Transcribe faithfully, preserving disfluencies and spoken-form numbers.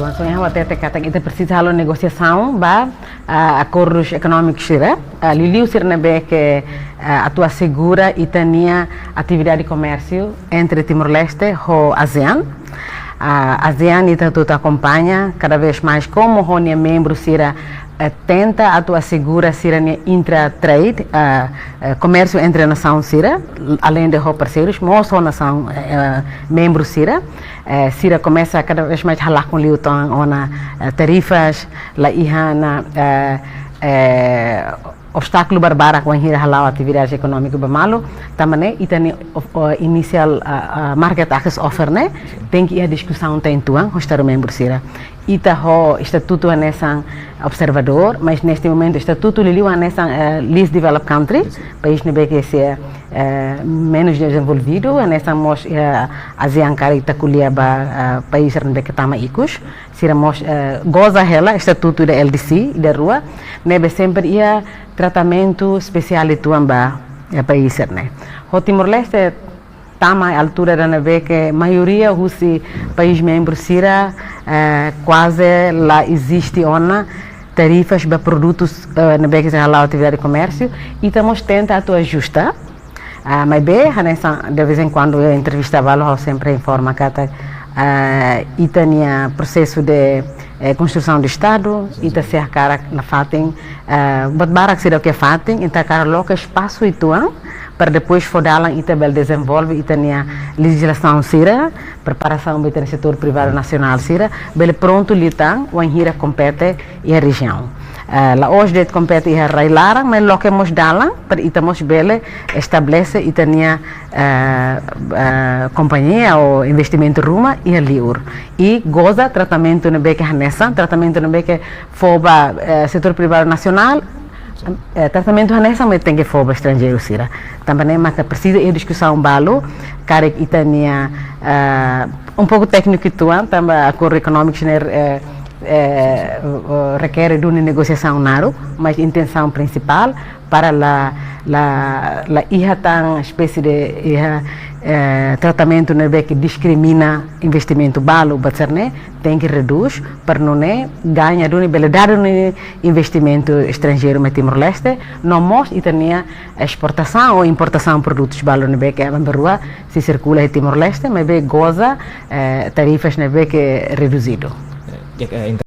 Maibé ha'u hatete katak ita presiza halo negosiasaun ba, ah, akordus ekonómikus sira, ah, liuliu sira ne'ebé ke, ah, atu asegura ita-nia atividade komérsiu entre Timor-Leste ho ASEAN. Ah, ASEAN ita hotu akompaña kada vez mais komu ho nia membru sira, eh, tenta atu asegura sira-nia intra-trade, ah, eh, komérsiu entre nasaun sira, além de ho parseirus, mós ho nasaun, eh, membru sira. Eh, sira komesa kada vez mais halakon liután ona, eh, tarifas, la iha ona, eh, eh, obstákulu barbarak wainhira hala'o atividade ekonómiku ba malu, tanba ne'e ita-nia, o, o, initial, ah, ah, market access offer ne'e, tenke iha diskusaun tan tuan ho Estadu membru sira. Ita ho estatutu hanesan observadór, mas neste momento estatutu liuliu hanesan, eh, least developed country, país ne'ebé ke sei, eh, menus dezenvolvidu, hanesan mós, eh, ASEAN karik ita ko'alia ba, eh, país ne'ebé ke tama ikus, sira mós, eh, goza hela estatutu ida L D C, ida rua, ne'ebé sempre iha tratamentu espesiál uitoan ba, eh, país ne'e. Ho Timor-Leste tama altura ida ne'ebé ke maioria husi país membru sira, eh, kuaze la eziste ona tarifas ba produtus, eh, ne'ebé ke sei hala'o atividade komérsiu, ita mós tenta atu ajusta. Ah, maibé, hanesan, de vez em quando, iha entrevista balu, ha'u sempre informa katak, ah, ita-nia prosesu de, eh, konstrusaun de Estadu, ita sei hakarak nafatin, eh, buat barak seidauk iha fatin, ita hakarak loke espasu uitoan, para depois fó dalan ita bele dezenvolve ita-nia lejizlasaun sira, preparasaun ba ita-nia setór privadu nasionál sira, bele prontu liután, wainhira kompete iha rejiaun. Eh, la'ós de'it kompete iha rai-laran, mas loke mós dalan, para ita mós bele estabelese ita-nia, eh, eh, kompañia ou investimentu ruma iha liur. I goza tratamentu ne'ebé ke hanesan, tratamentu ne'ebé ke fó ba, eh, setór privadu nasionál, eh, tratamentu hanesan mak tenke fó ba estranjeiru sira. Tanba ne'e maka presiza iha diskusaun balu, karik ita-nia, eh, um pouco tékniku uitoan, tanba akordu ekonómiku sira, eh, eh, eh, rekere duni negosiasaun naruk, mas intensaun prinsipál para la, la, la iha tan espésie de iha, eh, tratamentu ne'ebé ke diskrimina investimentu balu, buat sira-ne'e tenke redús, para nune'e gaña duni, bele dada duni investimentu estranjeiru mai Timor-Leste, no mós ita-nia esportasaun ou importasaun produtus balu ne'ebé ke aban-bainrua sei sirkula iha Timor-Leste, maibé goza, eh, tarifas ne'ebé ke reduzidu. Eh, ya, eh,